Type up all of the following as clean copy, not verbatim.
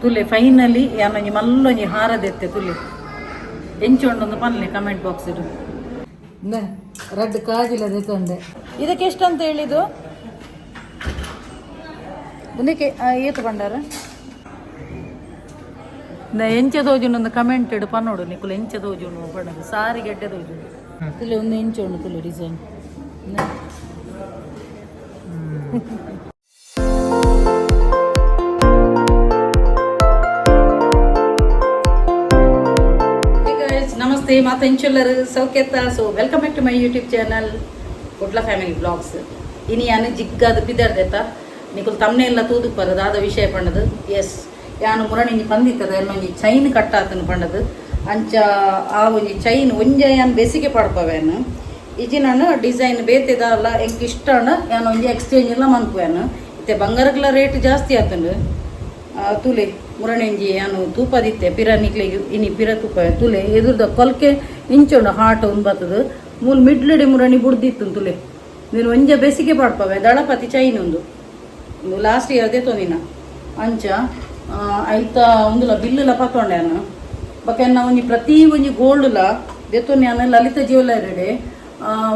ತುಲೆ finally ಯಾನೊಂಜಿ ಮಲ್ಲೊಂಜಿ ಹಾರ ದೆತ್ತೆ ತುಲೆ ಎಂಚ ಉಂಡೊಂದು ಪನ್ಲೆ comment box ಇಡು. ರಡ್ಡ್ ಕಾಜಿಲ ದೆತೊಂಡೆ. ಇದಕ್ಕೆ ಎಷ್ಟಂತ ಹೇಳಿದ್ದು? ಉಂದಕ್ಕೆ ಏತು ಬಂಡಾರ ಎಂಚ ತೋಜುಂಡು ಕಮೆಂಟ್ ಇಡು ಪನ್ನೋಡು ನಿಕುಲು. ಎಂಚ ತೋಜುಂಡು ಪಣ್ಣದು ಸಾರಿ ಗೆಡ್ಡೆ ತೋಜುಂಡು. ತುಲೆ ಒಂದು ಎಂಚ ಉಂಡು ತುಲೆ ಡಿಸೈನ್. ನಮಸ್ತೆ ಮಾತ ಇಂಚುಲ್ಲರು ಸೌಖ್ಯತ್ತ. So welcome back to my YouTube channel Kudla family blogs. ಇನಿ ಯಾನು ಜಿಗ್ಗಾದ ಪಿದರ್ದೆತ್ತ ನಿಕುಲು ತಮ್ಮನೆ ಎಲ್ಲ ತೂದುಪ್ಪರು ದಾದ ವಿಷಯ ಪಂಡದು. ಎಸ್, ಯಾನು ಮುರಣಿ ಪಂದಿತ್ತದ ಒಂಜಿ ಚೈನ್ ಕಟ್ಟಾತನು ಪಂಡದು. ಅಂಚ ಆ ಒಂಜಿ ಚೈನ್ ಒಂಜ ಯಾನ್ ಬೆಸಿಗೆ ಪಾಡ್ಪವೇನು ಇಜಿ ನಾನು ಡಿಸೈನ್ ಬೇತೆದಲ್ಲ ಎಂಕ್ ಇಷ್ಟ ಯಾನ್ ಒಂಜಿ ಎಕ್ಸ್ಚೇಂಜ್ ಎಲ್ಲ ಮನ್ಪುವೇನು. ಇತ್ತೆ ಬಂಗಾರಗಳ ರೇಟ್ ಜಾಸ್ತಿ ಆತುಂಡು. ತುಲೆ ಮುರಣೆಂಜಿ ಯಾನು ತೂಪದಿತ್ತೆ ಪಿರ ನಿಕ್ಲೆಗ್ ಇನಿ ಪಿರ ತೂಪ. ತುಲೆ ಎದುರ್ದ ಕೊಲ್ಕೆ ಇಂಚುಂಡು ಹಾಟ್ ಉಂದು ಬತ್ತದು ಮೂಲು ಮಿಡ್ಲಡೆ ಮುರಣಿ ಬುಡ್ದಿತ್ತು. ತುಲೆ ನೀನು ಒಂಜ ಬೆಸಿಗೆ ಪಾಡ್ಪವೆ ದಳಪತಿ ಚೈನ್ ಉಂದು. ಉಂದು ಲಾಸ್ಟ್ ಇಯರ್ ದೆತೊಂದಿನ. ಅಂಚ ಐತ ಉಂದುಲ ಬಿಲ್ಲುಲ ಪತ್ತೊಂಡೆ ಯಾನು. ಬೊಕ ಎನ್ನ ಒಂಜಿ ಪ್ರತಿ ಒಂಜಿ ಗೋಲ್ಡ್ಲ ದೆತ್ತೊಂದು ಯಾನು ಲಲಿತ ಜ್ಯುವೆಲ್ಲರಿ.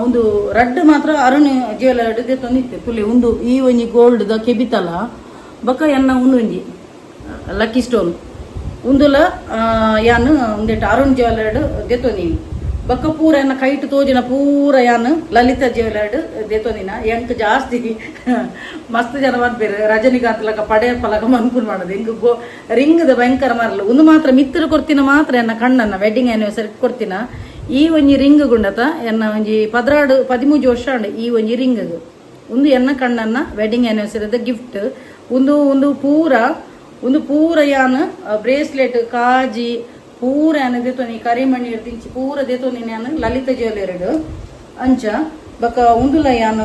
ಒಂದು ರಡ್ಡ್ ಮಾತ್ರ ಅರುಣ್ ಜ್ಯುವೆಲ್ಲರಿ ದೆತ್ತೊಂದಿತ್ತೆ. ತುಲೆ ಉಂದು ಈ ಒಂಜಿ ಗೋಲ್ಡ್ದ ಕೆಬಿತಲ ಬೊಕ ಎನ್ನ ಉಂದು ಒಂಜಿ ಲಕ್ಕಿ ಸ್ಟೋನ್ ಉಂದುಲ ಯಾನ್ ಉಂದೆಟ್ ಅರುಣ್ ಜ್ಯುವೆಲ್ಲರ್ಡ್ ದೆತ್ತೊಂದಿನಿ. ಬೊಕ್ಕ ಪೂರ ಎನ್ನ ಕೈಟ್ ತೋಜಿನ ಪೂರ ಯಾನ್ ಲಲಿತ ಜ್ಯುವೆಲ್ಲರ್ಡ್ ದೆತ್ತೊಂದಿನ. ಎಂಕ್ ಜಾಸ್ತಿ ಮಸ್ತ್ ಜನ ಮನ್ಪೆರ್ ರಜನಿಕಾಂತ್ ಲಕ ಪಡೆ ಪಲಕ ಮನ್ಪುನ್ ಮಾಡೋದು. ಎಂಕ್ ಗೋ ರಿಂಗ್ದ ಭಯಂಕರ ಮರಲು. ಉಂದು ಮಾತ್ರ ಮಿತ್ರ ಕೊರ್ತಿನ ಮಾತ್ರ ಎನ್ನ ಕಣ್ಣನ್ನ ವೆಡ್ಡಿಂಗ್ ಆನಿವರ್ಸರಿ ಕೊರ್ತಿನ ಈ ಒಂಜಿ ರಿಂಗ್ ಗುಂಡತ. ಎನ್ನ ಒಂಜಿ 12 13 ವರ್ಷ ಉಂಡು ಈ ಒಂಜಿ ರಿಂಗ್. ಉಂದು ಎನ್ನ ಕಣ್ಣನ್ನ ವೆಡ್ಡಿಂಗ್ ಆನಿವರ್ಸರಿದ ಗಿಫ್ಟ್. ಉಂದು ಉಂದು ಪೂರ ಉಂದು ಪೂರ ಯಾನ್ ಬ್ರೇಸ್ಲೆಟ್ ಕಾಜಿ ಪೂರ ಯಾನ್ ದೆತೊನಿ ಕರಿಮಣಿ ದಿಂಚಿ ಪೂರ ದೆತೊನಿ ಯಾನ್ ಲಲಿತ ಜ್ಯುವೆಲ್ಲರಿಡ್. ಅಂಚ ಬೊಕ ಉಂದುಲ ಯಾನ್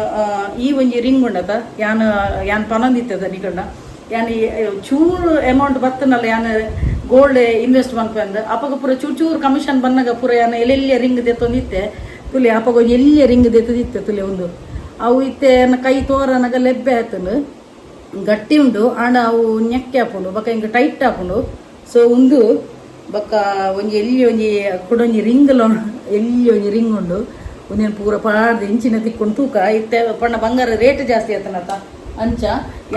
ಈ ಒಂಜಿ ರಿಂಗ್ ಉಂಡತ. ಯಾನ್ ಯಾನ್ ಪನೊಂದಿತ್ತದ ನಿಕಲ್ನ ಯಾನ್ ಚೂರು ಅಮೌಂಟ್ ಬತ್ತನಲ್ಲ ಯಾನ್ ಗೋಲ್ಡ್ ಇನ್ವೆಸ್ಟ್ ಮನ್ಪಂದು. ಅಪಗ ಪೂರ ಚೂರು ಚೂರು ಕಮಿಷನ್ ಬನ್ನಗ ಪೂರ ಯಾನ್ ಎಲ್ಲೆಲ್ಲಿಯ ರಿಂಗ್ ದೆತ್ತೊಂದಿತ್ತೆ. ತುಲೆ ಅಪಗ ಒಂಜಿ ಎಲ್ಲಿಯ ರಿಂಗ್ ದೆತ್ತದಿತ್ತೆ. ತುಲೆ ಉಂದು ಅವು ಇತ್ತೆ ಎನ್ನ ಕೈ ತೋರನಗ ಲೆಬ್ಬೆ ಆತುಂಡು. ಗಟ್ಟಿ ಉಂಡು ಆಂಡ ಅವು ನೆಕ್ಕೆ ಆಪುಂಡು ಬೊಕ ಇಂಕ್ ಟೈಟ್ ಆಪುಂಡು. ಸೊ ಉಂದು ಬೊಕ ಒಂಜಿ ಎಲ್ಲಿ ಒಂಜಿ ಕುಡೊಂಜಿ ರಿಂಗ್ ಎಲ್ಲಿ ಒಂಜಿ ರಿಂಗ್ ಉಂಡು. ಒಂದೇನು ಪೂರ ಪಾಡ್ದು ಇಂಚಿನ ತಿಕ್ಕೊಂಡು ತೂಕ ಇತ್ತೆ ಪಂಡ ಬಂಗಾರ ರೇಟ್ ಜಾಸ್ತಿ ಆತನತ. ಅಂಚ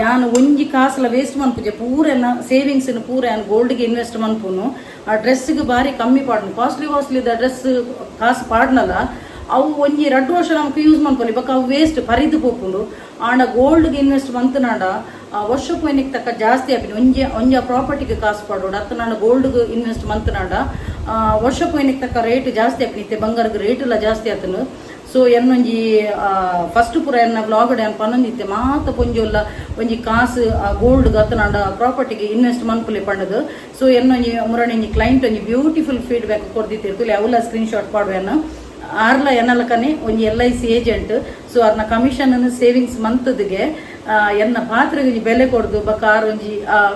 ಯಾನ್ ಒಂಜಿ ಕಾಸುಲ ವೇಸ್ಟ್ ಮನ್ಪುಜೆ. ಪೂರ ಎನ್ನ ಸೇವಿಂಗ್ಸ್ ಪೂರ ಯಾನ್ ಗೋಲ್ಡ್ಗೆ ಇನ್ವೆಸ್ಟ್ ಮನ್ಪುನು. ಆ ಡ್ರೆಸ್ಗೆ ಬಾರಿ ಕಮ್ಮಿ ಪಾಡ್ನು. ಕಾಸ್ಟ್ಲಿ ಕಾಸ್ಟ್ಲಿ ಡ್ರೆಸ್ ಕಾಸು ಪಾಡ್ನಲ್ಲ ಅವು ಒಂಜಿ ರಡ್ಡು ವರ್ಷ ನಮಕ್ ಯೂಸ್ ಮನ್ಪೊಲಿ, ಬೊಕ ಅವು ವೇಸ್ಟ್ ಪರಿದು ಪೋಪುಂಡು. ಆಂಡ ಗೋಲ್ಡ್ಗೆ ಇನ್ವೆಸ್ಟ್ ಮಂತನಾಂಡ ಆ ವರ್ಷ ಪೋಯಿನಿಕ್ ತಕ್ಕ ಜಾಸ್ತಿ ಆಪಿನಿ. ಒಂಜಿ ಒಂಜಿ ಪ್ರಾಪರ್ಟಿಗೆ ಕಾಸು ಪಾಡೋಡು ಅತ್ತ ಗೋಲ್ಡ್ಗೆ ಇನ್ವೆಸ್ಟ್ ಮಂತನಾಂಡ ವರ್ಷ ಪೋಯಿನಿಕ್ ತಕ್ಕ ರೇಟ್ ಜಾಸ್ತಿ ಆಪಿನಿ. ಇತ್ತೆ ಬಂಗಾರಗ್ ರೇಟ್ ಎಲ್ಲ ಜಾಸ್ತಿ ಆತನು. ಸೊ ಎನ್ನೊಂಜಿ ಫಸ್ಟ್ ಪೂರ ಎನ್ನ ಬ್ಲಾಗ್ ಯಾನ್ ಪನೊಂದಿತ್ತೆ ಮಾತ ಪೊಂಜೊಲ್ಲ ಒಂಜಿ ಕಾಸು ಗೋಲ್ಡ್ ಅತ್ತನಾಂಡ ಪ್ರಾಪರ್ಟಿಗೆ ಇನ್ವೆಸ್ಟ್ ಮನ್ಪುಲೆ ಪಂಡದು. ಸೊ ಎನ್ನೊಂಜಿ ಮುರಣಿ ಕ್ಲೈಂಟ್ ಒಂಜಿ ಬ್ಯೂಟಿಫುಲ್ ಫೀಡ್ಬ್ಯಾಕ್ ಕೊರ್ದಿತ್ತಿರ್ತುಲೆ. ಅವುಲ ಸ್ಕ್ರೀನ್ ಶಾಟ್ ಪಾಡುವೆನ್. ಆರ್ಲ ಎನ್ನಲಕನೆ ಒಂಜಿ ಎಲ್.ಐ.ಸಿ ಏಜೆಂಟ್. ಸೊ ಅರ್ನ ಕಮಿಷನ್ ಸೇವಿಂಗ್ಸ್ ಮಂತದಿಗೆ ಎನ್ನ ಪಾತ್ರೆಗೆ ಒಂಜಿ ಬೆಲೆ ಕೊಡ್ದು ಬೊಕ ಆರ್ ಒಂಜಿ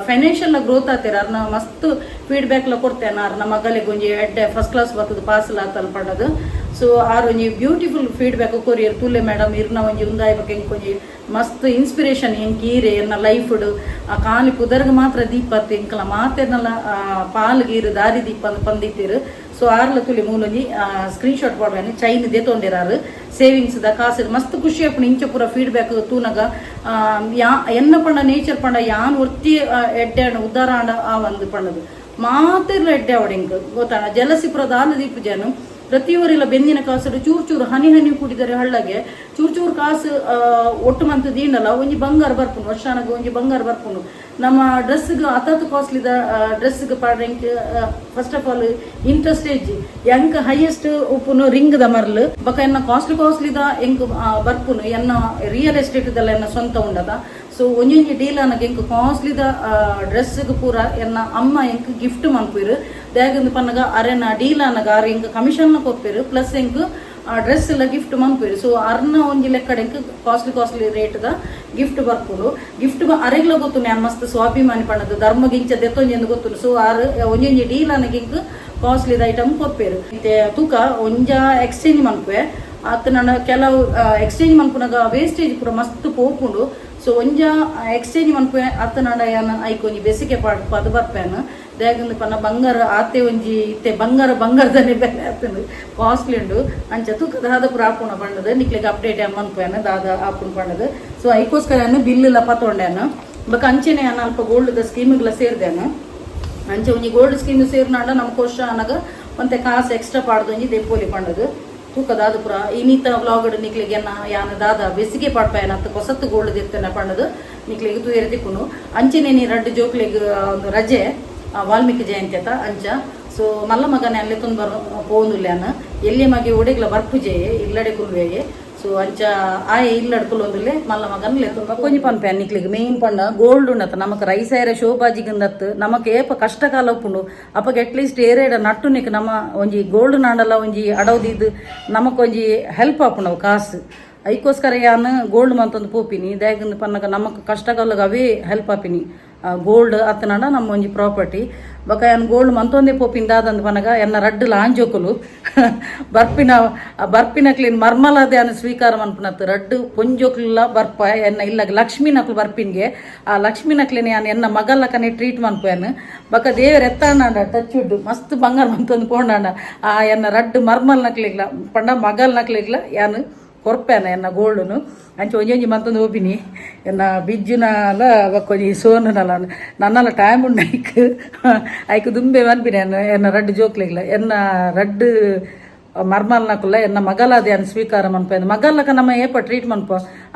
ಫೈನಾನ್ಷಿಯಲ್ ಗ್ರೋತ್ ಆತೇರ್. ಅರ್ನ ಮಸ್ತ್ ಫೀಡ್ಬ್ಯಾಕ್ ಲ ಕೊಡ್ತೇನೆ. ಅರ್ನ ಮಗಲಿಗೆ ಒಂಜಿ ಎಡ್ಡೆ ಫಸ್ಟ್ ಕ್ಲಾಸ್ ಬರ್ತದ ಪಾಸ್ ಆತಲ್ ಪಂಡದು. ಸೊ ಆರ್ ಒಂಜಿ ಬ್ಯೂಟಿಫುಲ್ ಫೀಡ್ಬ್ಯಾಕ್ ಕೊರಿಯರ್. ತೂಲೆ ಮೇಡಮ್ ಇರ್ನ ಒಂಜಿ ಉಂದಾಯ್ ಬೊಕ ಎಂಕ್ ಒಂಜಿ ಮಸ್ತ್ ಇನ್ಸ್ಪಿರೇಷನ್ ಎಂಕ್ ಈರೆ ಎನ್ನ ಲೈಫ್ಡ್. ಆ ಕಾಲಿ ಪುದರ್ಗ್ ಮಾತ್ರ ದೀಪ ಎಂಕಲ ಮಾತೆರ್ನಲ ಪಾಲ್ ಗೀರು ದಾರಿ ದೀಪ ಅಂದ್ ಪಂದಿತ್ತೀರು. ಸೊ ಆರ್ಲ ತುಲಿ ಮೂಲೊಂಜಿ ಸ್ಕ್ರೀನ್ ಶಾಟ್ ಪಾಡುವೆನ್. ಚೈನ್ ದೆತೊಂಡಿರಾರು ಸೇವಿಂಗ್ಸ್ ದ ಕಾಸು. ಮಸ್ತ್ ಖುಷಿ ಆಪುಂಡು ಇಂಚ ಪೂರ ಫೀಡ್ಬ್ಯಾಕ್ ತೂನಗ. ಯಾ ಎನ್ನ ಪಂಡ ನೇಚರ್ ಪಂಡ ಯಾನ್ ಒರ್ತಿ ಎಡ್ಡೆ ಉದ್ದಾರ ಆಂಡ ಆ ಒಂದು ಪಂಡದು ಮಾತೆರ್ಲ ಎಡ್ಡೆ ಆವಡ್ ಎಂಕ್ ಗೊತ್ತಾಣ. ಜಲಸಿ ಪೂರ ದಾಲ ದೀಪುಜಾನು. ಪ್ರತಿಯೊರಿಲ ಬೆಂದಿನ ಕಾಸು ಚೂರು ಚೂರು ಹನಿ ಹನಿ ಕೂಡಿದರೆ ಹಳ್ಳಗೆ ಚೂರು ಚೂರು ಕಾಸು ಒಟ್ಟು ಮಂತ್ ದೀಂಡಲ ಒಂಜಿ ಬಂಗಾರ ಬರ್ಪುಂಡು. ವರ್ಷಾನಗ ಒಂಜಿ ಬಂಗಾರ ಬರ್ಪುಂಡು. ನಮ್ಮ ಡ್ರೆಸ್ಗೆ ಅತತ್ ಕಾಸ್ಟ್ಲಿದ ಡ್ರೆಸ್ಗೆ ಪಾಡ್ರೆಂಕ್ ಫಸ್ಟ್ ಆಫ್ ಆಲ್ ಇಂಟ್ರೆಸ್ಟ್ ಏಜ್ ಎಂಕ್ ಹೈಯೆಸ್ಟ್ ಉಪ್ಪುನು ರಿಂಗ್ ದ ಮರ್ಲ್. ಬೊಕ ಎನ್ನ ಕಾಸ್ಟ್ಲಿ ಕಾಸ್ಟ್ಲಿದ ಎಂಕ್ ಬರ್ಪುನು ಎನ್ನ ರಿಯಲ್ ಎಸ್ಟೇಟ್ ದಲ್ಲ ಎನ್ನ ಸ್ವಂತ ಉಂಡದ. ಸೊ ಒಂಜೊಂಜಿ ಡೀಲ್ ಅನಗ ಎಂಕ್ ಕಾಸ್ಟ್ಲಿದ ಡ್ರೆಸ್ಗೆ ಪೂರ ಎನ್ನ ಅಮ್ಮ ಎಂಕ್ ಗಿಫ್ಟ್ ಮನ್ಪುವೆರ್. ದಾಯೆಗಂದ್ ಪನ್ನಗ ಅರೆನ ಡೀಲ್ ಅನಗ ಆರ್ ಎಂಕ್ ಕಮಿಷನ್ ಕೊರ್ಪೆರ್ ಪ್ಲಸ್ ಎಂಕ್ ಡ್ರೆಸ್ ಎಲ್ಲ ಗಿಫ್ಟ್ ಮನ್ಪುವೆರ್. ಸೊ ಅರ್ನ ಒಂಜಿ ಲೆಕ್ಕಡ್ ಎಂಕ್ ಕಾಸ್ಟ್ಲಿ ಕಾಸ್ಟ್ಲಿ ರೇಟ್ ದ ಗಿಫ್ಟ್ ಬರ್ಪುಂಡು. ಗಿಫ್ಟ್ ಅರೆಗ್ಲ ಗೊತ್ತುಂಡು ಯಾನ್ ಮಸ್ತ್ ಸ್ವಾಭಿಮಾನಿ ಪಂಡದು ಧರ್ಮ ಗಿಂಚ ದೆತ್ತೊಂಜಿ ಎಂದು ಗೊತ್ತುಂಡು. ಸೊ ಆರ್ ಒಂಜೊಂಜಿ ಡೀಲ್ ಅನಗ ಎಂಕ್ ಕಾಸ್ಟ್ಲಿ ಐಟಮ್ ಕೊರ್ಪೆರ್. ಇತ್ತೆ ತೂಕ ಒಂಜ ಎಕ್ಸ್ಚೇಂಜ್ ಮನ್ಪುವೆ ಅತ್ ನನ್ನ ಕೆಲವು ಎಕ್ಸ್ಚೇಂಜ್ ಮನ್ಪುನಗ ವೇಸ್ಟೇಜ್ ಪೂರ ಮಸ್ತ್ ಪೋಪುಂಡು. ಸೊ ಒಂಜ ಎಕ್ಸ್ಚೇಂಜ್ ಮನ್ಪೆ ಅತ್ತನಾಡ ಯಾನ ಐಕ್ ಒಂಜಿ ಬೆಸಿಗೆ ಪಾಡ್ ಪದ ಬರ್ಪೇನು ದಾಯೆಗಂದ್ ಪನ್ನ ಬಂಗಾರ ಆತೆ ಒಂಜಿ ಇತ್ತೆ ಬಂಗಾರ ಬಂಗಾರದನೆ ಬೆಲೆ ಆತನು ಕಾಸ್ಟ್ಲಿ ಉಂಡು. ಅಂಚ ತೂಕ ದಾದ ಪೂರ ಆಪುಣ ಪಂಡದು ನಿಕ್ಲೆಗ್ ಅಪ್ಡೇಟ್ ಮನ್ಪೇನು ದಾದ ಆಪುಣ ಪಂಡದು. ಸೊ ಐಕೋಸ್ಕರ ಬಿಲ್ ಎಲ್ಲ ಪತ್ತೊಂಡೇನು ಬೊಕ ಅಂಚೆನೆ ಯಾನ್ ಅಲ್ಪ ಗೋಲ್ಡ್ ಸ್ಕೀಮ್ಗಳ ಸೇರ್ದೇನು. ಅಂಚೆ ಒಂಜಿ ಗೋಲ್ಡ್ ಸ್ಕೀಮ್ ಸೇರ್ನಾಂಡ ನಮ್ಮ ವರ್ಷ ಅನಗ ಒಂತೆ ಕಾಸು ಎಕ್ಸ್ಟ್ರಾ ಪಾಡ್ದು ಒಂಜಿ ದೆಪ್ಪೋಲಿ ಪಂಡದು. ತೂಕ ದಾದ ಪೂರ ಇನ್ನಿತ ವ್ಲಾಗ್ ನಿಕ್ಲೆಗ್ ಎನ್ನ ಯಾನ ದಾದ ಬೆಸಿಗೆ ಪಾಡ್ಪಾಯನ ಅತ್ತ ಕೊಸತ್ತು ಗೋಲ್ಡ್ ದಿತ್ತನ ಪಂಡದು ನಿಕ್ಲೆಗ್ ತೂಯೆರೆ ತಿಕ್ಕುನು. ಅಂಚೆನೆ ನೀ ರಡ್ಡ್ ಜೋಕ್ಲೆಗ್ ಒಂದು ರಜೆ, ವಾಲ್ಮೀಕಿ ಜಯಂತಿ ಅತ ಅಂಚ. ಸೊ ಮಲ್ಲ ಮಗನೆ ಅಲ್ಲೇ ತುಂದು ಬರ್ ಪೋಂದುಲ್ಯಾನ ಎಲ್ಲಿ ಮಗೆ ಒಡೆಗ್ಲ ಬರ್ಪುಜೆಯೇ ಇಲ್ಲಡೆ ಕುಲ್ವೆಯೇ. ಸೊ ಅಂಚ ಆಯೆ ಇಲ್ಲಡ್ ಕುಲ್ಲೊಂದುಲ್ಲೆ ಮಲ್ಲ ಮಗನ್ ಲೆತ್ತೊಂದು ಒಂಜಿ ಪನ್ಪೆ ನಿಕ್ಲೆಗ್ ಮೇನ್ ಪಂಡ ಗೋಲ್ಡ್ ಉಂಡತ್ತ ನಮಕ್ ರೈಸ್ ಐರೆ ಶೋಬಾಜಿಗಂದತ್ತು ನಮಕ್ ಏಪ ಕಷ್ಟ ಕಾಲ ಉಪ್ಪುಂಡು ಅಪಗ ಅಟ್ಲೀಸ್ಟ್ ಏರೇಡ ನಟ್ಟುನಿಕ್ ನಮ್ಮ ಒಂಜಿ ಗೋಲ್ಡ್ ನಾಂಡಲ ಒಂಜಿ ಅಡವ್ದಿದ್ದು ನಮಕ್ ಒಂಜಿ ಹೆಲ್ಪ್ ಆಪುಂಡು ಅವು ಕಾಸು. ಐಕೋಸ್ಕರ ಯಾನ್ ಗೋಲ್ಡ್ ಮಂತೊಂದು ಪೋಪಿನಿ. ದಾಯೆಗಂದ್ ಪನ್ನಗ ನಮಕ್ ಕಷ್ಟ ಕಾಲಗ್ ಅವೇ ಹೆಲ್ಪ್ ಆಪಿನಿ ಗೋಲ್ಡ್ ಅತ್ತನಾಂಡ ನಮ್ಮ ಒಂಜಿ ಪ್ರಾಪರ್ಟಿ. ಬೊಕ ಯಾನ್ ಗೋಲ್ಡ್ ಮಂತೊಂದೇ ಪೋಪಿನಿ ದಾದಂದ್ ಪನಗ ಎನ್ನ ರಡ್ಡ್ ಲಾಂಜೋಕುಲು ಬರ್ಪಿನ ಬರ್ಪಿನಕ್ಲಿನ್ ಮರ್ಮಲಾದ ಯಾನ್ ಸ್ವೀಕಾರ ಮನ್ಪುನತ್ತು ರಡ್ಡ್ ಪೊಂಜೋಕುಲ ಬರ್ಪ ಎನ್ನ ಇಲ್ಲಗ ಲಕ್ಷ್ಮೀನಕ್ಲು ಬರ್ಪಿನ್ಗೆ ಆ ಲಕ್ಷ್ಮೀನಕ್ಲಿನ ಯಾನ್ ಎನ್ನ ಮಗಲ್ಲಕನೆ ಟ್ರೀಟ್ ಮನ್ಪುವೆನ್. ಬೊಕ ದೇವೆರ್ ಎತ್ತಾಂಡ ಟಚ್ ವುಡ್ ಮಸ್ತ್ ಬಂಗಾರ ಮಂತೊಂದು ಪೋಂಡಾಂಡ ಆ ಎನ್ನ ರಡ್ಡ್ ಮರ್ಮಲ್ನಕ್ಲೆಗ್ಲ ಪಂಡ ಮಗಲ್ನಕ್ಲೆಗ್ಲ ಯಾನ್ ಕೊರ್ಪೇನ ಎನ್ನ ಗೋಲ್ಡ್ನು. ಅಂಚ ಒಂಜೊಂಜಿ ಮಂತೊಂದು ಹೋಪಿನಿ ಎನ್ನ ಬಿಜ್ಜುನಾಲ ಬೊಕ್ಕ ಒಂಜಿ ಸೋನುನಲ ನನ್ನಲ ಟೈಮ್ ಉಂಡು ಐಕ್ ಐಕ್ ದುಂಬೆ ಮನ್ಪಿನಿ ಎನ್ನ ಎನ್ನ ರಡ್ಡ್ ಜೋಕ್ಲೆಗ್ಲ ಎನ್ನ ರಡ್ಡ್ ಮರ್ಮಲ್ನಕುಲ್ಲ ಎನ್ನ ಮಗಲಾದ ಯಾನ್ ಸ್ವೀಕಾರ ಮನ್ಪೇನು. ಮಗಲ್ಲಕ ನಮ್ಮ ಏಪ ಟ್ರೀಟ್ ಮನ್ಪ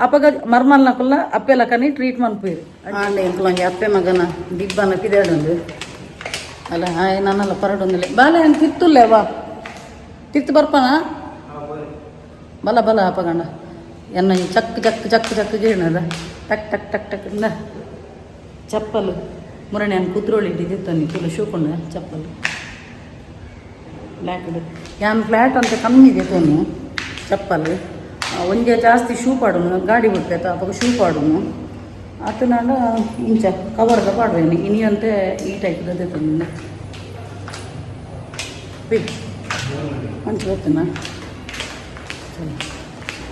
ಅಪಗ ಮರ್ಮಲ್ನಕುಲ್ಲ ಅಪ್ಪೆಲಕನಿ ಟ್ರೀಟ್ ಮನ್ಪೇರು. ಆಂಡ ಎಂಕುಲ ಒಂಜಿ ಅಪ್ಪೆ ಮಗನ ದಿಬ್ಬನ ಪಿದಾಡುಂಡು ಅಲ್ಲ ಆಯ್ ನನ್ನಲ್ಲ ಪರಡೊಂದಿಲ್ಲ ಬಾಲೆ ಏನು ತಿರ್ತುಲ್ಲೆ ವಾ ತಿರ್ತು ಬರ್ಪನ ಬಲ ಬಲ ಅಪಗಂಡ ಎನ್ನ ಈ ಚಕ್ ಚಕ್ ಚಕ್ ಚಕ್ ಗೇಣದ ಟಕ್ ಟಕ್ ಟಕ್ ಟಕ್ ಇಂದ ಚಪ್ಪಲು ಮುರಣೆ ಅನ್ ಕುದ್ರೋಳಿ ಇದ್ದಿತ್ತು ತುಲು ಶೋಕೊಂಡ ಚಪ್ಪಲು ಬ್ಲ್ಯಾಕ್ ಯಾನ್ ಫ್ಲ್ಯಾಟ್ ಅಂತ ಕಮ್ಮಿ ಇದೆ ತೊನ್ನು ಚಪ್ಪಲ್ ಒಂಜೆ ಜಾಸ್ತಿ ಶೂ ಪಾಡುನು ಗಾಡಿ ಬಿಡ್ತೈತ ಅಪಗ ಶೂ ಪಾಡುನು ಆತನಾಂಡ ಇಂಚ ಕವರ್ದ ಪಾಡುವೇನು ಇನಿಯಂತೆ ಈ ಟೈಪ್ ತಂದು ಮಂಚ ಗೊತ್ತನಾ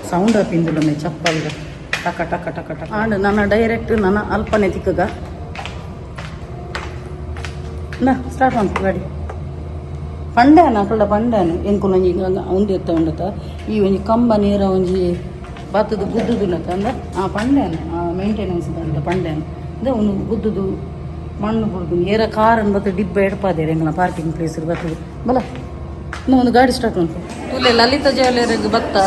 ಸೌಂಡ್ ಆಪಿಂದುಲಮೆ ಚಪ್ಪಲ್ದ ಟಕ ಟಕ ಟಕ ಟಕ. ಆಂಡ್ ನನ್ನ ಡೈರೆಕ್ಟ್ ನನ್ನ ಅಲ್ಪನೆ ತಿಕ್ಕಗ ನಾ ಸ್ಟಾರ್ಟ್ ಮಾಡ್ತು ಗಾಡಿ. ಪಂಡ್ಯಾನ ಅಕಲ್ಡ ಪಂಡ್ಯಾನ ಎಂಕುಲು ಒಂಜಿ ಉಂದು ಎತ್ತ ಉಂಡತ ಈ ಒಂಜಿ ಕಂಬ ನೇರ ಒಂಜಿ ಬತ್ತದ ಗುದ್ದುದುನತ ಅಂದ ಆ ಪಂಡ್ಯಾನ ಆ ಮೇಂಟೆನೆನ್ಸ್ ದಂಡ ಪಂಡ್ಯಾನ ಅಂದ ಒಂದು ಗುದ್ದುದು ಮಣ್ಣು ಬುಡ್ದು ಏರ ಕಾರನ್ನು ಬತ್ತ ಡಿಬ್ಬ ಎಡ್ಪಾದೇರು ಎಂಕಲ್ನ ಪಾರ್ಕಿಂಗ್ ಪ್ಲೇಸ್ ಬರ್ತದೆ ಬಲ ಇನ್ನು ಒಂದು ಗಾಡಿ ಸ್ಟಾರ್ಟ್ ಮಾಡ್ಕೊ. ತುಲೆ ಲಲಿತ ಜ್ಯುವೆಲ್ಲರಿಗೆ ಬತ್ತ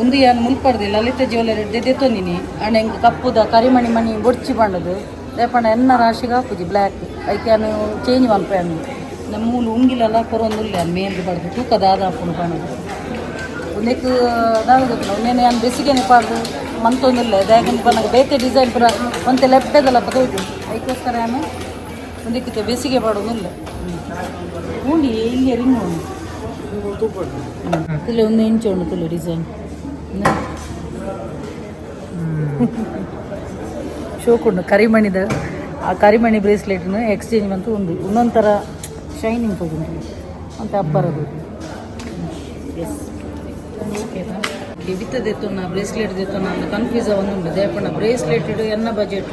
ಒಂದು ಯಾನ್ ಮುಲ್ಪಡ್ದು ಲಲಿತ ಜ್ಯುವೆಲ್ಲರಿ ದೆತ್ತೊಂದಿನಿ ಅಂಡ್ ಎಂಕ್ ಕಪ್ಪುದ ಕರಿಮಣಿ ಮಣಿ ಬೊಡ್ಚಿ ಪಂಡದು ದೇಪಂಡ ಎನ್ನ ರಾಶಿಗೆ ಹಾಪುಜಿ ಬ್ಲ್ಯಾಕ್ ಐಕ್ ಯಾನ್ ಚೇಂಜ್ ಮನ್ಪೆ ನಮ್ಮ ಮೂಲು ಉಂಗಿಲೆಲ್ಲ ಕೊರೊಂದುಲ್ಲೆ ಯಾನ್ ಮೇಲ್ಗ್ ಪಡ್ದು ತೂಕ ದಾದ ಆಪುಂಡು ಪಂಡುದು ಉಂದೆಕ್ ದಾದ ಗೊತ್ತಿಲ್ಲ ಉಂದೆನೆ ಯಾನ್ ಬೆಸಿಗೆನೆ ಪಾಡ್ದು ಮಂತೊಂದುಲ್ಲೆ ದಾಯೆಗಂದ್ ಪನ್ನಗ ಬೇತೆ ಡಿಸೈನ್ ಪೂರ ಒಂತೆ ಲೆಪ್ಪೆದಲಪ್ಪ ತೋಜು ಐಕೋಸ್ಕರ ಯಾನ್ ಉಂದೆಕ್ ಬೆಸಿಗೆ ಪಾಡೊಂದುಲ್ಲೆ ಉಂಡಿ ಇಲ್ಲಿ ರಿಂಗ್ ಉಂಡು ತುಲೆ ಒಂದು ಇಂಚು ಉಂಡು ತುಲೆ ಡಿಸೈನ್ ಶೋಕುಂಡು ಕರಿಮಣಿದ ಆ ಕರಿಮಣಿ ಬ್ರೇಸ್ಲೆಟ್ನ ಎಕ್ಸ್ಚೇಂಜ್ ಬಂತು ಉಂಡು ಇನ್ನೊಂಥರ ಶೈನಿಂಗ್ ತೋಜುಂಡು ಅಂತ ಅಬ್ಬರದು ಎಸ್ ಓಕೆನಾ ಕೆಬಿತ ದೆತ್ತೊನ್ನ ಬ್ರೇಸ್ಲೆಟ್ ದೆತ್ತೊನ್ನ ಅಂದ್ ಕನ್ಫ್ಯೂಸ್ ಆವೊಂದುಂಡು ದೇಪಂಡ ಬ್ರೇಸ್ಲೆಟ್ ಎನ್ನ ಬಜೆಟ್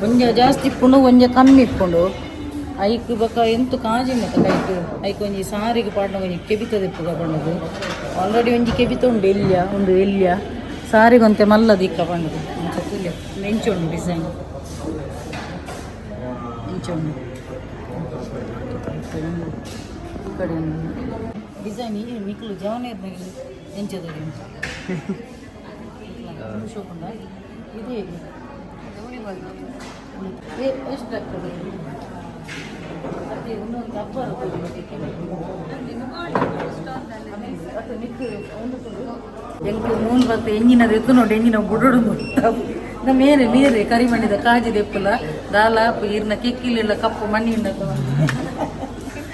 ಒಂಜ ಜಾಸ್ತಿ ಇಪ್ಪುಂಡು ಒಂಜ ಕಮ್ಮಿ ಇಪ್ಪುಂಡು ಐಕ್ ಬೊಕ ಎಂತು ಕಾಜಿಂದ ಕೈಕ್ ಐಕ್ ಒಂಜಿ ಸಾರಿಗೆ ಪಾಡ್ನ ಒಂಜಿ ಕೆಬಿತ ದೆಪ್ಪುಗ ಪಂಡುದು ಆಲ್ರೆಡಿ ಒಂಜಿ ಕೆಬಿತ ಉಂಡು ಎಲ್ಯ ಉಂದು ಎಲ್ಯ ಸಾರಿಗೊಂತೆ ಮಲ್ಲ ದಿಕ್ಕ ಪಂಡುದು ಅಂಚ ತೂಲೆ ಎಂಚ ಉಂಡು ಡಿಸೈನ್ ಎಂಚ ಉಂಡು ಈ ಕಡೆ ಒಂದು ಡಿಸೈನ್ ಈ ನಿಕ್ಲು ಜವನೇರ್ ಎಂಚದ ಶೋಕುಂಡ ಇದು ಹೇಗೆ ಎಷ್ಟು ಆಗ್ತದೆ ಅದೇ ಒಂದೊಂದು ಹಬ್ಬ ಎಂಕ್ ಮೂನ್ ಬತ್ತ ಎಂಜಿನದ ಎತ್ತು ನೋಡಿ ಎಂಜಿನ ಬುಡೋಡು ಮೇರೆ ಮೇರೆ ಕರಿಮಣಿದ ಕಾಜಿ ದೆಪ್ಪುಲ ದಾಲ ಇರ್ನ ಕಿಕ್ಕಿಲಿಲ್ಲ ಕಪ್ಪು ಮಣ್ಣಿ ಉಂಡ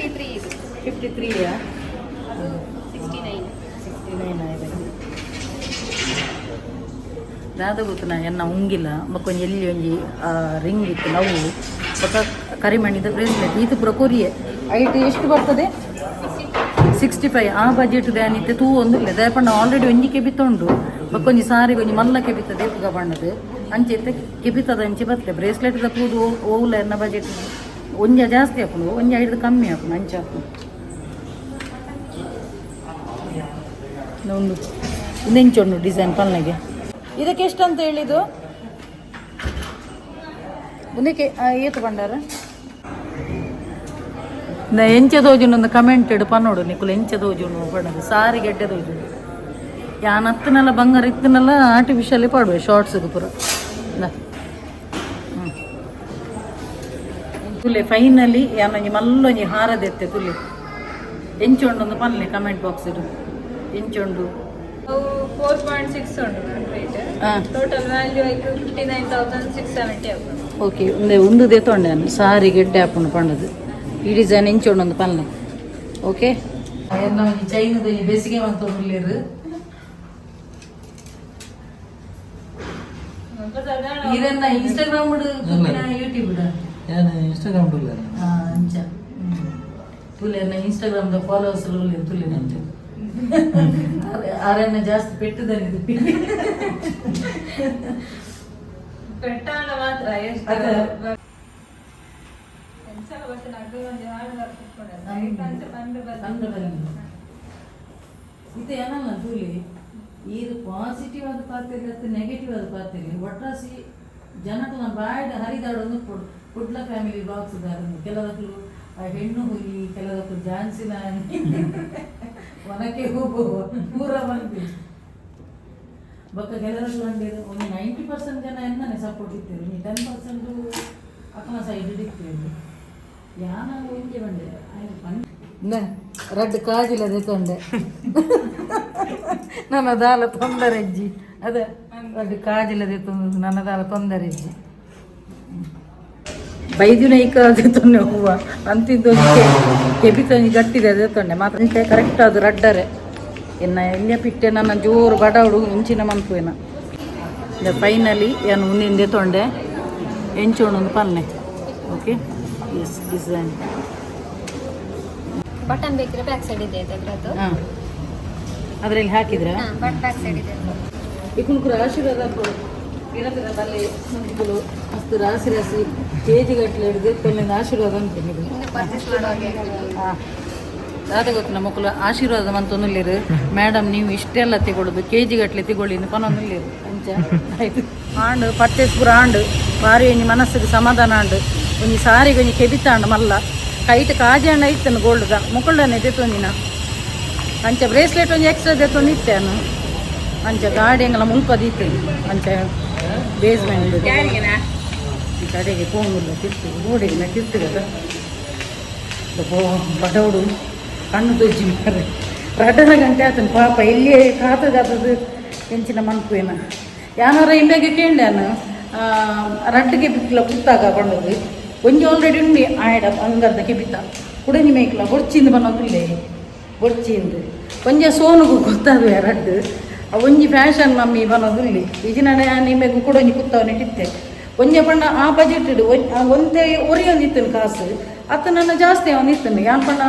53 ಇದು. 53ಯಾ? 69. 69 ಆಯ್ತು. ದಾದ ಗೊತ್ತುನ ಎನ್ನ ಉಂಗಿಲ್ಲ ಬೊಕ್ಕ ಒಂಜಿ ಎಲ್ಲಿ ಒಂಜಿ ರಿಂಗ್ ಇತ್ತು ನಾವು ಬೊಕ್ಕ ಕರಿಮಣಿದ ಬ್ರೇಸ್ಲೆಟ್ ಈತು ಪೂರ ಕೊರಿಯೆ. ಐಟ್ ಎಷ್ಟು ಬರ್ತದೆ? 65. ಆ ಬಜೆಟ್ ದಾನಿತ್ತೆ ತೂ ಒಂದು ಇಲ್ಲ ದಯಪಂಡ ಆಲ್ರೆಡಿ ಒಂಜಿ ಕೆಬಿತ ಉಂಡು. ಬೊಕ್ಕ ಒಂಜಿ ಸಾರಿಗೆ ಒಂಜಿ ಮಲ್ಲ ಕೆಬಿತ ದೇಪುಗ ಬಣ್ಣದು ಅಂಚೆ ಇತ್ತೆ ಕೆಬಿತದ ಅಂಚೆ ಬರ್ತದೆ. ಬ್ರೇಸ್ಲೆಟ್ ತೂದು ಓವುಲ ಎನ್ನ ಬಜೆಟ್ ಒಂಜ ಜಾಸ್ತಿ ಹಾಕೊಂಡು ಒಂಜಿ ಐದು ಕಮ್ಮಿ ಹಾಕೊಂಡು ಅಂಚೆ ಹಾಕೊಂಡು ಒಂದು ಇಂಚುಂಡು ಡಿಸೈನ್ ಪಲ್ಲೆಗೆ. ಇದಕ್ಕೆ ಎಷ್ಟು ಅಂತ ಹೇಳಿದ್ದು? ಮುಂದಕ್ಕೆ ಏತು ಬಂಡಾರ ಎಂಚ ತೋಜುಂಡು ಕಮೆಂಟ್ ಇಡು ಪನ್ನೋಡು ನಿಕುಲು. ಎಂಚ ತೋಜುಂಡು ಪಣ್ಣದು ಸಾರಿ ಗೆಡ್ಡೆ ತೋಜುಂಡು. ಯಾನ್ ಅತ್ತನಲ್ಲ ಬಂಗಾರ ಇತ್ತನಲ್ಲ ಆರ್ಟಿಫಿಷಿಯಲಿ ಪಾಡುವೆ ಶಾರ್ಟ್ಸ್ಗೆ ಪೂರ. ತುಲೆ ಫೈನಲಿ ಯಾನೊಂಜಿ ಮಲ್ಲೊಂಜಿ ಹಾರದೆತ್ತೆ ತುಲೆ. ಎಂಚ ಉಂಡು ಪನ್ಲೆ ಕಮೆಂಟ್ ಬಾಕ್ಸ್ ಇಡು ಎಂಚುಂಡು. ಅವು 4.6 ಉಂಟು ರೇಟ್. ಟೋಟಲ್ ವ್ಯಾಲ್ಯೂ ಆಯ್ತು 59,670 ಆಗ್ತದೆ. ಓಕೆ, ಒಂದೇ ಒಂದು ತೊಂಡೆ ನಾನು ಸಾರಿ ಗೆಡ್ಡೆ ಹಾಕೊಂಡು ಪಂಡದು. ಈ ಡಿಸೈನ್ ಎಂಚುಂಡು ಒಂದು ಪನ್ಲೆ. ಓಕೆ, ಒಂಜಿ ಚೈನದ ಈ ಬೇಸಿಗೆ ಮಂತೊಂದುಲ್ಲೆರ್. ಇರೆನ್ನ ಇನ್ಸ್ಟಾಗ್ರಾಮ್ ಯೂಟ್ಯೂಬ್? ಯಾನ್ ಇನ್ಸ್ಟಾಗ್ರಾಮ್ ಉಲ್ಲ. ಅಂಚ ತುಲೆನ ಇನ್ಸ್ಟಾಗ್ರಾಮ್ ದ ಫಾಲೋವರ್ಸ್ ಉಲ್ಲೆರ್ ತುಲೆನ ಅಂಚ ಆರೆನ್ನ ಜಾಸ್ತಿ ಪೆಟ್ಟುದನಿದು. ಪೆಟ್ಟಾಂಡ ಮಾತ್ರ ಎಷ್ಟು ಅದೇ. ಎಂಚಲ ಬರ್ತದೆ ಅದು ಒಂಜಿ ಹಾಡು ಬರ್ತಿಟ್ಕೊಂಡೆ ಅಂಚ ಪಂದ್ ಬರ್ತದೆ. ಅಂದ ಬರಲ್ಲ ಇದು ಏನಲ್ಲ ತೂಲಿ. ಇದು ಪಾಸಿಟಿವ್ ಆದ ಪಾತಿರ್ಲಿ ಅಥವಾ ನೆಗೆಟಿವ್ ಆದ ಪಾತಿರ್ಲಿ, ಒಟ್ರಾಸಿ ಜನಕ್ಕೆ ನಾನು ಬಾಯ್ಡ್ ಹರಿದಾಡೊಂದು ಕುಡ್ಲ ಫ್ಯಾಮಿಲಿ ಬಾಕ್ಸ್ ಕೆಲವಕ್ಲು ಆ ಹೆಣ್ಣು ಹುಲಿ, ಕೆಲವಕ್ಲು ಝಾನ್ಸಿ ನಾಯಿ, ಒನಕೆ ಹೋಗುವ ಪೂರ ಬಂದು ಬೊಕ್ಕ ಕೆಲವರು ಬಂದಿರು. ಒಂದು 90% ಜನ ಎನ್ನನೆ ಸಪೋರ್ಟ್ ಇತ್ತೇವೆ, ಇನ್ನು 10% ಅಕ್ಕನ ಸೈಡ್ ಇತ್ತೇವೆ. ಯಾನ ಒಂಜೆ ಬಂಡೆ ಆಯ್ತು ಪಂಡ ರಡ್ಡು ಕಾಜಿಲ ತೊಂಡೆ ನನ್ನ ದಾಲ ತೊಂದರೆ ಅಜ್ಜಿ. ಅದೇ ರಡ್ಡು ಕಾಜಿಲ ತೊಂದು ನನ್ನ ದಾಲ ತೊಂದರೆ ಅಜ್ಜಿ. ಬೈದಿನ ಐಕ ಅದೇ ತೊಂಡೆ ಹೂವು ಅಂತಿದ್ದು ಕೆಬಿತ ಗಟ್ಟಿದೆ ಅದೇ ತೊಂಡೆ ಮಾತ್ರ ಕರೆಕ್ಟ್. ಅದು ರಡ್ಡರೆ ಇನ್ನು ಎಲ್ಲಿಯ ಪಿಟ್ಟೆ ನನ್ನ ಜೋರು ಬಡವಡು ಇಂಚಿನ ಮನ್ಪುವಿನ. ಫೈನಲಿ ಏನು ಮುಂದಿಂದೆ ತೊಂಡೆ ಎಂಚೋಣ ಒಂದು ಪನ್ನೆ. Okay, S design. Button ಬೇಕಿದ್ರೆ ಬ್ಯಾಕ್ ಸೈಡ್ ಇದೆ ಅದ್ರದ್ದು. ಹಾಂ, ಅದರಲ್ಲಿ ಹಾಕಿದ್ರಾ? ಹಾ, but back side ಇದೆ. ಇಕುಲು ಆಶೀರ್ವಾದ ಕೊಡು ಇರತ್ತಿರದಲ್ಲಿ ಇಕುಲು ಮಸ್ತ್ ರಾಸಿ ರಾಸಿ ಕೆಜಿ ಗಟ್ಟಲೆ ಹಿಡಿದು ಕೊಲ್ಲಿಂದ ಆಶೀರ್ವಾದ ಅಂತೀನಿ. ಇನ್ನು ಪರ್ಚೇಸ್ ಮಾಡುವಾಗ. ಹಾಂ, ಅದೇ ಗೊತ್ತು ನಮ್ಮ ಮಕ್ಕಳು ಆಶೀರ್ವಾದ ಮಂತೊಂದುಲ್ಲೇರು. ಮೇಡಮ್ ನೀವು ಇಷ್ಟೆಲ್ಲ ತಗೊಳ್ಳೋದು ಕೆಜಿ ಗಟ್ಟಲೆ ತಗೊಳ್ಳಿ ಪನೊಂದುಲ್ಲೇರು. ಅಂಚ ಆಯ್ತು ಆಂಡ್ ಪರ್ಚೇಸ್ ಪೂರ ಆಂಡ್ ಬಾರಿ ಒಂಜಿ ಮನಸ್ಸಿಗೆ ಸಮಾಧಾನ ಆಂಡ್. ಒಂಜಿ ಸಾರಿಗೆ ಒಂಜಿ ಕೆಬಿತಾಂಡ್ ಮಲ್ಲ ಕೈಟ್ ಕಾಜಿ ಅಂಡ ಇತ್ತನು ಗೋಲ್ಡ್ದ ಮುಕ್ಕುಂಡನೆ ದೆತ್ತೊಂದಿನ. ಅಂಚ ಬ್ರೇಸ್ಲೆಟ್ ಒಂಜಿ ಎಕ್ಸ್ಟ್ರಾ ದೆತ್ತೊಂದು ಇತ್ತೇನು. ಅಂಚ ಗಾಡಿ ಎಂಗಲ ಮುಲ್ಪ ದೀತೆ ಅಂಚ ಬೇಸ್ಮೆಂಟ್ ಈ ಕಡೆಗೆ ಪೋಂಗುಲ್ಲ ತಿರ್ತು ಗೋಡೆಗೆ ತಿರ್ತು ಬಡವಡು ಕಣ್ಣು ತೋಜಿ ಮಾರ್ರೆ. ರಡ್ಡನ ಗಂಟೆ ಆತನು ಪಾಪ ಎಲ್ಲಿಯೇ ಕಾತದಾತದು ಎಂಚಿನ ಮನ್ಪುವೇನ ಯಾನಾರ ಇಂಬೆಗೆ ಕೇಂಡಾನು ರಡ್ಡಿಗೆ ಬಿಕ್ಲ ಪುತ್ತಾಗ ಕೊಂಡದ್ದು. ಒಂಜಿ ಆಲ್ರೆಡಿ ಉಂಡಿ ಆಯಡ ಬಂಗಾರದ ಕೆಬಿತ ಕುಡಂಜಿ ಮೇಕ್ಲ ಬೊಡ್ಚಿಂದ ಬನ್ನೋದಿಲ್ಲ ಬೊಡ್ಚಿಂದು. ಒಂಜೆ ಸೋನುಗು ಗೊತ್ತಾದುವೆ ರಡ್ಡು ಆ ಒಂಜಿ ಫ್ಯಾಷನ್ ಮಮ್ಮಿ ಬನ್ನೋದಿಲ್ಲ. ಈಜಿನ ನಿಮಗೆ ಕುಡಂಜಿ ಕುತ್ತವನಿಟ್ಟಿತ್ತೆ ಒಂಜೆ ಪಂಡ ಆ ಬಜೆಟ್ ಇಡು ಒಂತೆ ಒರಿಯೊಂದಿತ್ತನು ಕಾಸು ಅತ್ತ ನನ್ನ ಜಾಸ್ತಿ ಅವನಿತ್ತನು. ಯಾನ್ ಪಂಡ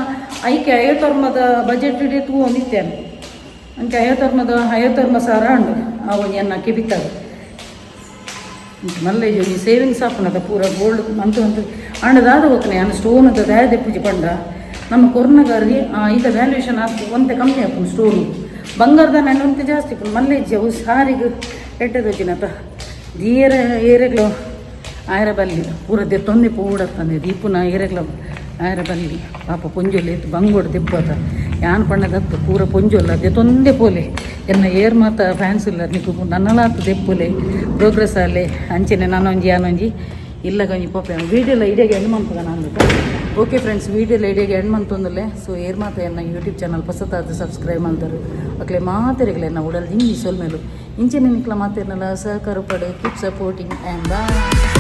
ಐಕೆ ಐವತ್ತೊರ್ಮದ ಬಜೆಟ್ ಇಡೇ ತೂ ಒಂದಿತ್ತೇನೆ. ಅಂಚೆ ಐವತ್ತೊರ್ಮದ ಐವತ್ತೊರ್ಮ ಸಾರ ಉಂಡು ಆ ಒಂಜಿ ಎನ್ನ ಕೆಬಿತದು ಮಲ್ಲ ಒಂಜಿ ಸೇವಿಂಗ್ಸ್ ಆಪುನದ ಪೂರ ಗೋಲ್ಡ್ ಅಂತು ಅಂತು ಆಂಡ ದಾದ ಗೊತ್ತನೆ ಯಾನ್ ಸ್ಟೋನ್ ದಾಯ ದೆಪ್ಪುಜಿ ಪಂಡ ನಮ್ಮ ಕೊರ್ನಗಾರಿ ಈತ ವ್ಯಾಲ್ಯೂಯೇಷನ್ ಆತು ಒಂತೆ ಕಮ್ಮಿ ಆಪುಂಡು. ಸ್ಟೋನು ಬಂಗಾರದ ನಾನು ಒಂತೆ ಜಾಸ್ತಿ ಇಪ್ಪುಂಡು. ಮಲ್ಲೇಜಿ ಅವು ಸಾರಿಗೆ ಎಡ್ಡೆದೊಜ್ಜಿನತ ದೀರ ಏರೆಗ್ಲು ಆಯರ ಬಲ್ಲಿ ಪೂರ ದೆತ್ತೊಂದೆ ಪೂಡತ್ತಂದೆ ದೀಪುನ ಏರೆಗ್ಲ ಆಯರ ಬಲ್ಲಿ ಪಾಪ ಪೊಂಜೊಲ್ಲೆ ಇತ್ತು ಬಂಗೋಡು ದೆಪ್ಪತ. ಯಾನ್ ಪಣ್ಣದತ್ತು ಪೂರ ಪೊಂಜೊಲ್ಲ ದೆತ್ತೊಂದೆ ಪೋಲೆ. ಎನ್ನ ಏರ್ ಮಾತ ಫ್ಯಾನ್ಸ್ ಇಲ್ಲ ನಿಕ್ಕು ನನ್ನಲಾತು ದೆಪ್ಪುಲೆ ಪ್ರೋಗ್ರೆಸ್ ಅಲ್ಲೇ ಅಂಚೆನೆ ನಾನೊಂಜಿ ಯಾನೊಂಜಿ ಇಲ್ಲ ಕೊಂಜಿ ಪೋಪೆ ವೀಡಿಯೋಲ ಇಡೀ ಹೆಣ್ಣು ಮನ್ಪುಗ ನಾನು. ಓಕೆ ಫ್ರೆಂಡ್ಸ್, ವೀಡಿಯೋ ಲೇಡಿಯಾಗೆ ಎಂಡ್ ಮಂತೊಂದುಲ್ಲೆ. ಸೊ ಏರ್ ಮಾತ ಎನ್ನ ಯೂಟ್ಯೂಬ್ ಚಾನಲ್ ಪೊಸತಾದ್ ಸಬ್ಸ್ಕ್ರೈಬ್ ಮಲ್ದರು, ಅಕ್ಲೆ ಮಾತೆರೆಗ್ಲೆ ಎನ್ನ ಉಡಲ್ ದಿಂಜಿ ಸೊಲ್ಮೆಲು. ಇಂಚೆನೆ ನಿಕ್ಲ ಮಾತೆರ್ನಲ ಸಹಕಾರ ಪಡು. Keep supporting and bye.